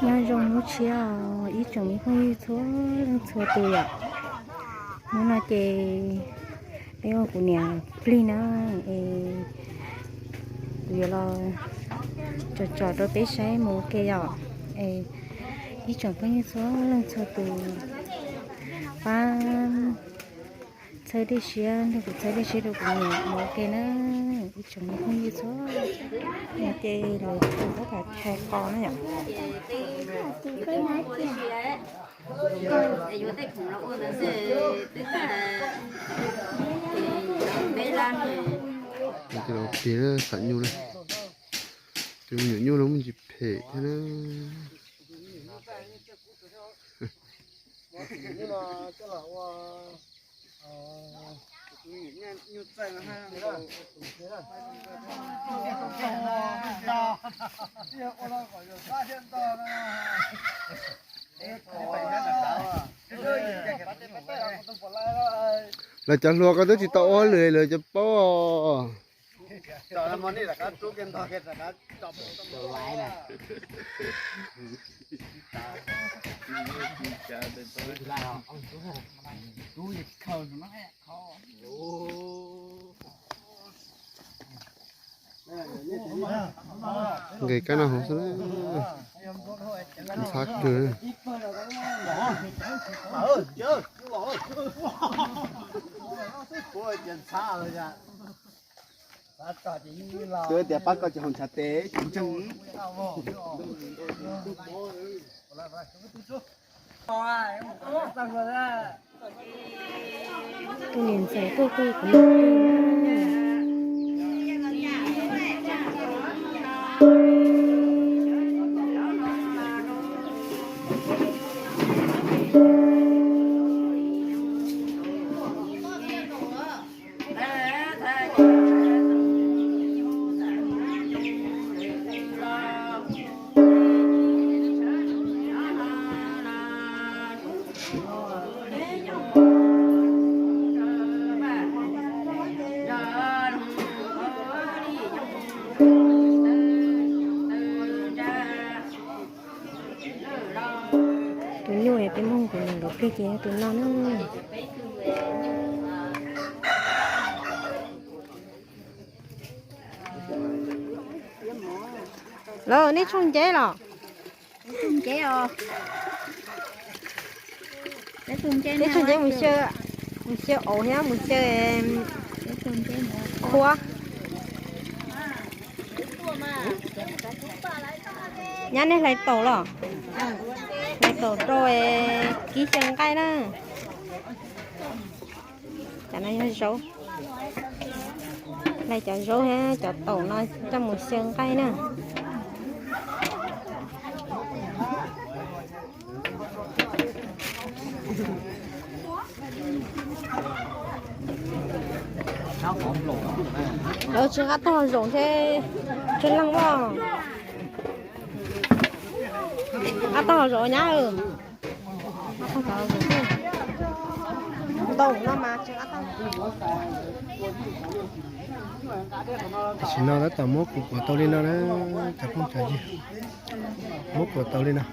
Nyob zoo hnub tshiab os ib tsoom me phooj ywg txhua leej txhua tus yom. Hnub no ces peb ua kuv niam plig na, es kuv yuav los tsom tsom rau peb saib mus ua ke yom. Es ib tsoom phooj ywg txhua leej txhua tus pab txhawb dej siab nrog kuv txhawb dej siab rau kuv niam mus ua ke na. Ib tsoom me phooj ywg txhua, ces lawv tab tom chais qos na yom. Tus nyuam nyuj no muaj ntsis phem thiab na. Lawv cov hluas koj twb tsis tau ua lwm lawv cov paub. Nqis kab noj hauv xwb, ntxhab kawg. Twb tias pab koj ces haus ntshav tes tsis ntseeg. Tus niam ntxawm tuaj tuaj kuv niam plig na. Tus nyuj peb muab kuv niam lawv plig ces yog tus no na. Lawv, nej tshooj nceb los? Peb tshooj nceb mus xyaw, mus xyaw auv thiab mus xyaw khuab. Nyab, nej hlais taum los? Hlais taum rau kib xyaw nqaij na. Cov no yog zaub. Hlais cov zaub thiab cov taum no coj mus xyaw nqaij na. Lawv tsis nqa tag zaum thiab, tsis leej mog. Nqa tag zaum nyab. Nqa tag zaum, ntaus no mas tsis nqa tag. Tam sim no tab tom muab kuam kuam tau li no na, cov phooj cov ywg, muab kuam tau li no.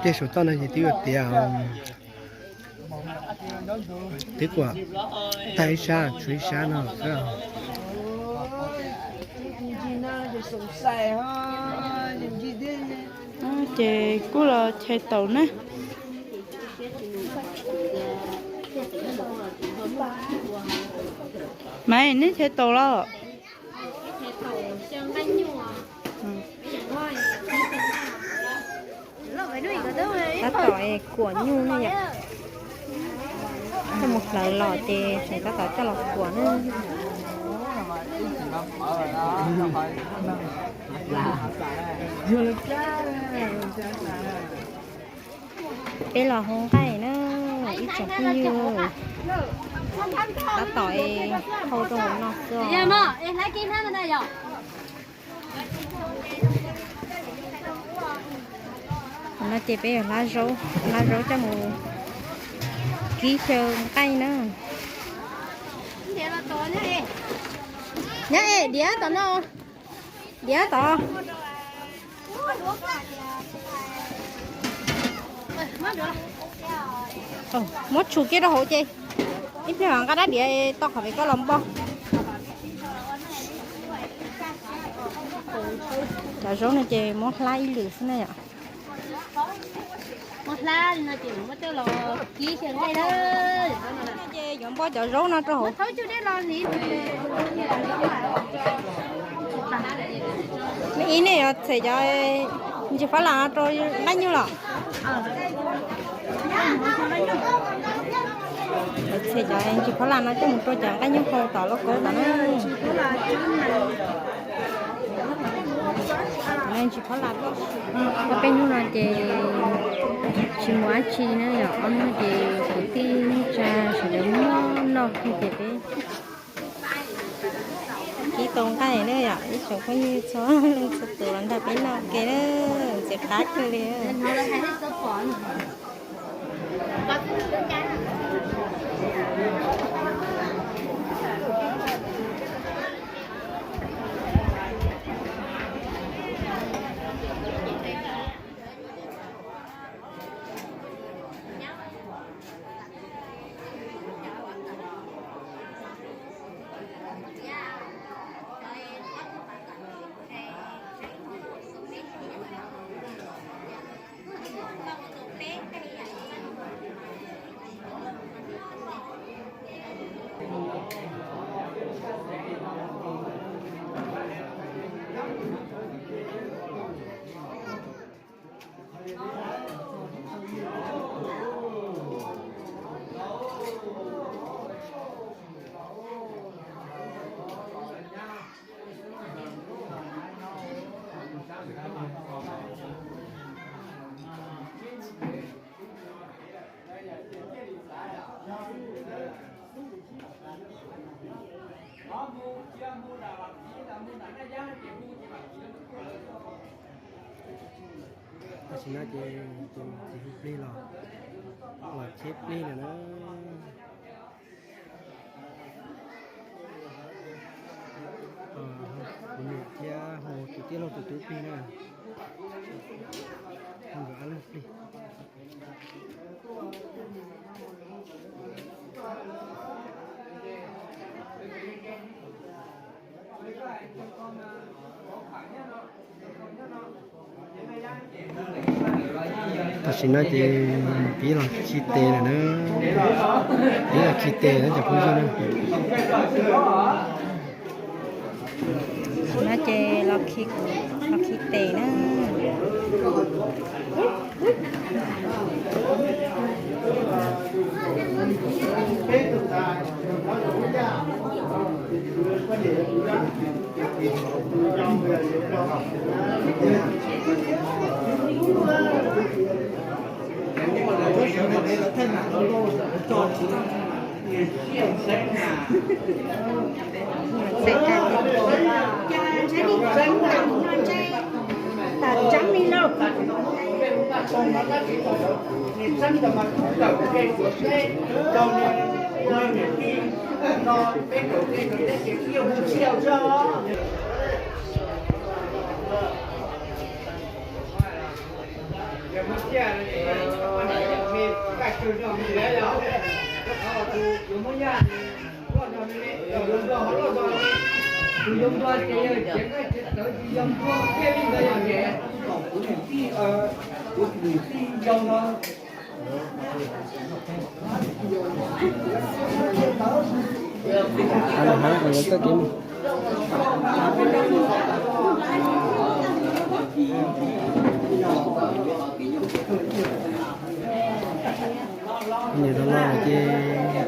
Tej saum toj no ces twb yuav tiav, twb kuam tag ib sab tshuav ib sab no xwb. Ces kuj los chais taum ne. Maiv, neb chais taum los? Tab tom kuam nyuj ne yom. Coj mus hlawv los ces tseem tab tom coj los kuam na. Peb los hau nqaij na, ib tsoom phooj ywg, tab tom hau rau hauv no xwb os. Hauv no ces peb yuav hlab zaub, hlab zaub coj mus kib xyaw nqaij na. Nyab es, diav tom no, diav tod. Muab tshum kiag rau hauv ces ib pliag nqa rab diav tau qhov pem koj los npog. Cov zaub no ces muab hlab ib lwm xwb na yom. Muab hlab li no ces muab coj los kib xyaw nqaij na. Ces yuav npog cov zaub no rau hauv. Ib nej yuav txhais cov ntsis phab las no rau nqaij nyuj los? Yuav txhais cov ntsis phab las no coj mus rau cov nqaij nyuj hau tom lauj kaub tom na. Ntsis phab las, ob peb hnub no ces tsis muaj dab tsi na yom, ob hnub ces kwv tij neej tsa sawv daws muaj noj ces peb kib tau nqaij na yom, ib tsoom phooj ywg txhua leej txhua tus los nrog peb noj ke na, ntxim qab kawg li. Tam sim no ces tus txiv hu plig los, los cheb plig lawm na. Kuv niam thiab hu tus tij laug tus tub plig na. Hu nkawd ob leeg plig. Tam sim no ces pib los khi tes lawm na. Pib los khi tes na cov phooj ywg na. Tam sim no ces los khi, los khi tes na. Nim no ces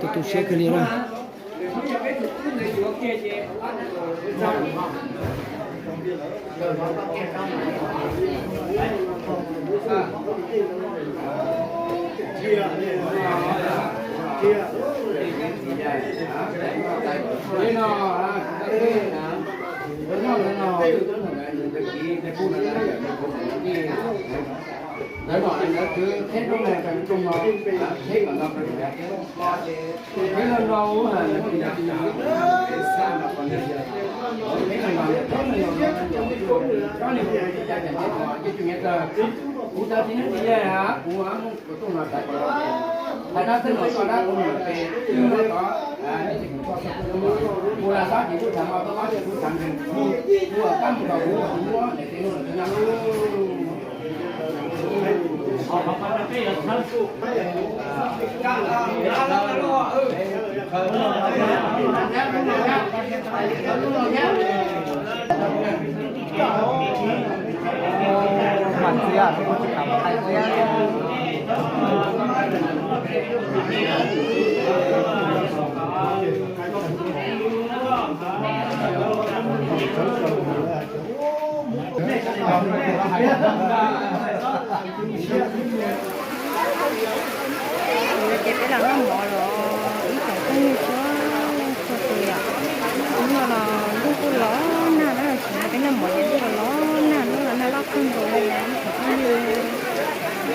tu tu siab kawg li na. Kuv cov txiv neej txiv yaig, kuv mus kuv tuaj no, hais no tej zaum koj dab kuv niam pem, kuv lam tab sis kuv tham no, koj tab sis kuv tham nkees, kuv kab mus kom kuv ua tus muab daim txiv no lawm na. Ces peb los noj mov los ib tsoom phooj ywg txhua leej txhua tus yom. Hnub no los ntuj kuj los nag na, tsis nrog peb noj mov ces ntuj los los nag, hnub no nag loj kawg nkaus li ib tsoom phooj ywg.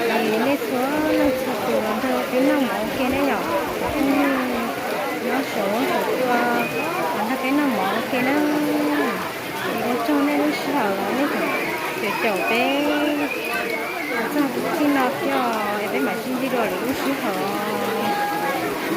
Ces nej txhua leej txhua tus los nrog peb noj mov ua ke na yom, tsoom phooj ywg nyob saum huab saum cua los nrog peb noj mov ua ke na. Ces ua tsaug nej lub sij hawm los nej caum caum peb txog txij no thiab, es peb mam sib ntsib dua lwm lub sij hawm.